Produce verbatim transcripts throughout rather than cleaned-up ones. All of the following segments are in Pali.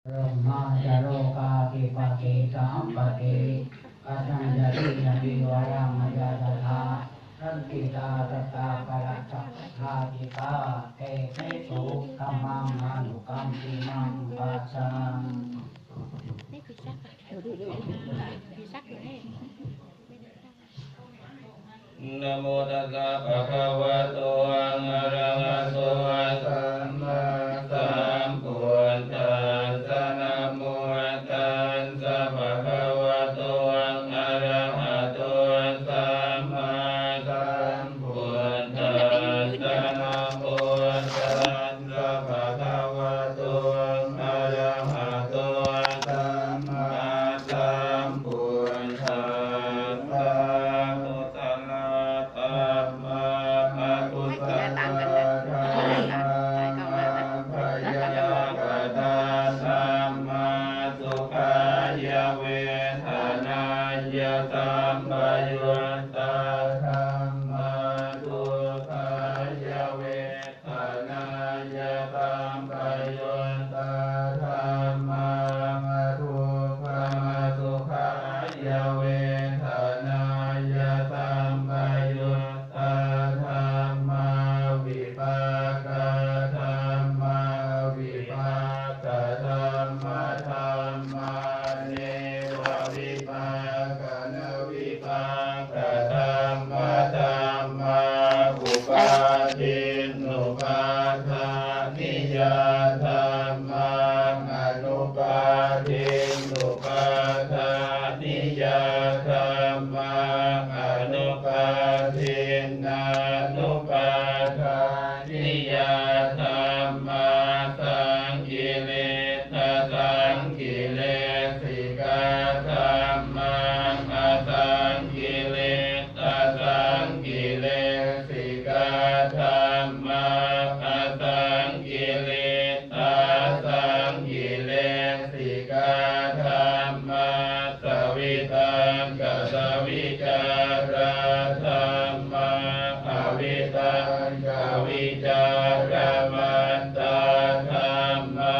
Brahmā ca lokādhipatī sampati, gacchanti yadidaṃ viraṃ mayā yathā, saṇṭhitā sattāpparajakkhayācikā, tesaṃsu dhammaṃ anukampimaṃ pajaṃ. Namo tassa bhagavato arahato sammāsambuddhassa. Namo tassa bhagavato arahato sammāsambuddhassa. Namo tassa bhagavato arahato sammāsambuddhassa. Kusalā dhammā, akusalā dhammā, byākatā dhammā, sukhāya vedanāya sampayuttā dhammā, dukkhāya vedanāya sampayuttā dhammā, adukkhamasukhāya vedanāya sampayuttā dhammā, vipākā dhammā, vipākadhammadhammā, nevavipākanavipākadhammadhammā, upādinnupādāniyā dhammā, anupādinnupādāniyā dhammā, anupādinnānupādāniyā dhammā, saṅkiliṭṭhasaṅkilesikā dhammā, asaṅkiliṭṭhasaṅkilesikā dhammā, asaṅkiliṭṭhāsaṅkilesikā dhammā, savitakkasavicārā dhammā, avitakkavicāramattā dhammā,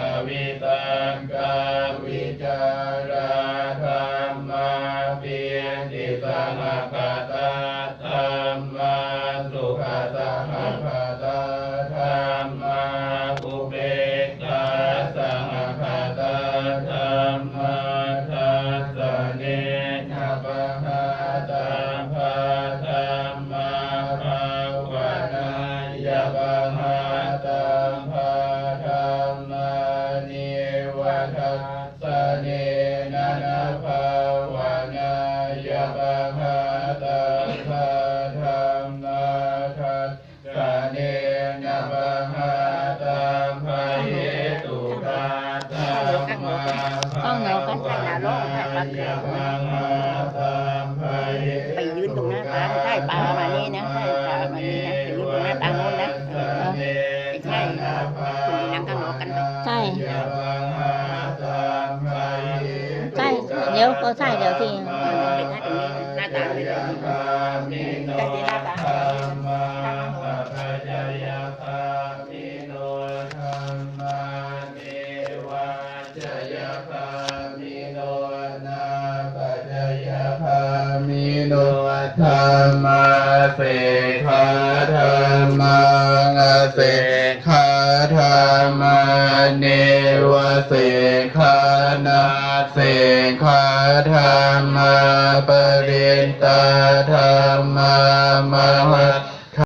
avitakkāvicārā dhammā, pītisahagatā dhammā, sukhasahagatā dhammā, upekkhāsahagatā dhammā, dassanena pahātabbā dhammā, bhāvanāya pahātabbā dhammā, neva dassanena na bhāvanāya pahātabbā dhammā, dassanena pahātabbahetukā dhammā, ข้างเหนือก็ใช่นะ ร้องไห้ปากเสียง bhāvanāya pahātabbahetukā ไปยืนตรงหน้าต่าง ใช่ ปามานี่นะ ใช่ ปามานี่นะ ไปยืนตรงหน้าต่างโน้นนะ เออ ใช่ คุณไปนั่งข้างนอกกันไป ใช่ ใช่ เดี๋ยวก็ใช่ เดี๋ยวที่ เออ ไปนั่งตรงนี้ หน้าต่างเลย ใช่ ที่หน้าต่าง Jayagāmino dhammā, nappajayagāmino dhammā, sekkhā dhammā, asekkhā dhammā, nevasekkhā nāsekkhā dhammā, parittā dhammā, mahat